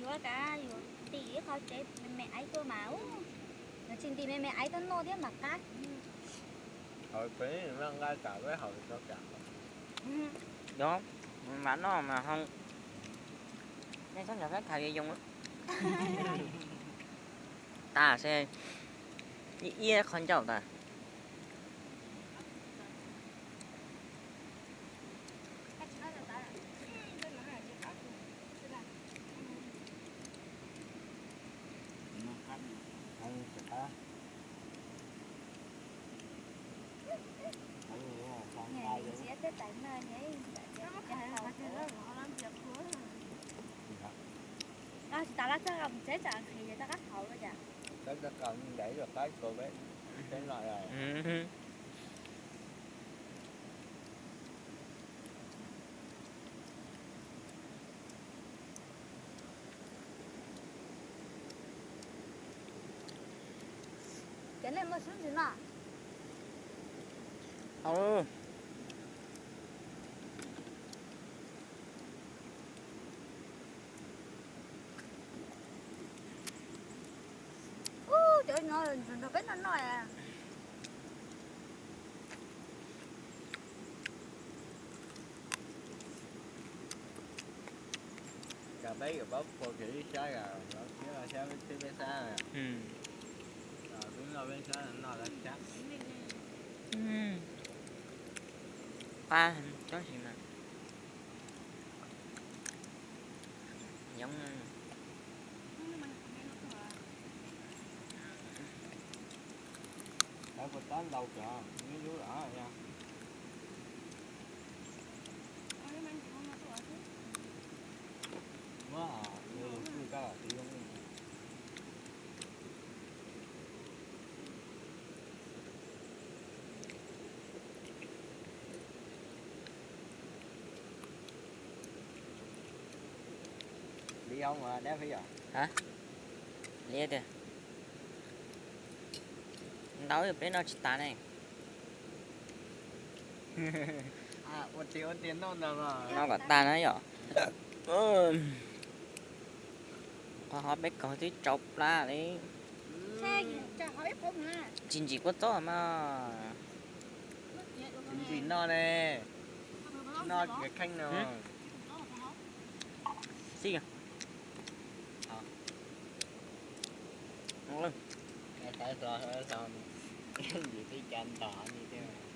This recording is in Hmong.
Kab yuav ntim ib qho tsev me me aiv tuaj mas, yuav tsis ntim me me aiv tuaj noj thiab mas qab. Haus peb nqa kam peb haus rau kam. Yog, mas noj mas hoo. Nej txhob nrog peb tham yooj yooj. Tas se, ib iab qhov ncauj tas. Tsis tas lab txog qab tsev tsam nqhis rov qab haus los cas. Txog qab nqaim rov qab tuaj peb, peb no. Ces nej muaj sub ntsis no. Ub, cov no nrog peb noj noj. Cas peb yuav paub puas khev ib sab, los thiab los xyab peb sab. Twb noj peb sab, noj lawv sab. Pab coob si mas. Yoov. Lawv puas tab ntau cov, ib lub los yog. Li hov mas dab peb yom? Hab? Li tiag. Ntau peb noj tsis tas ne. Noj kom tag na yom. Qhov hov peb kaug twb tsau plab li. Tsis ntsim kua txob mas. Tsis ntsim noj ne. Noj kiag kheej no. Xib kag. Ntsim tib cov ntos li thiab.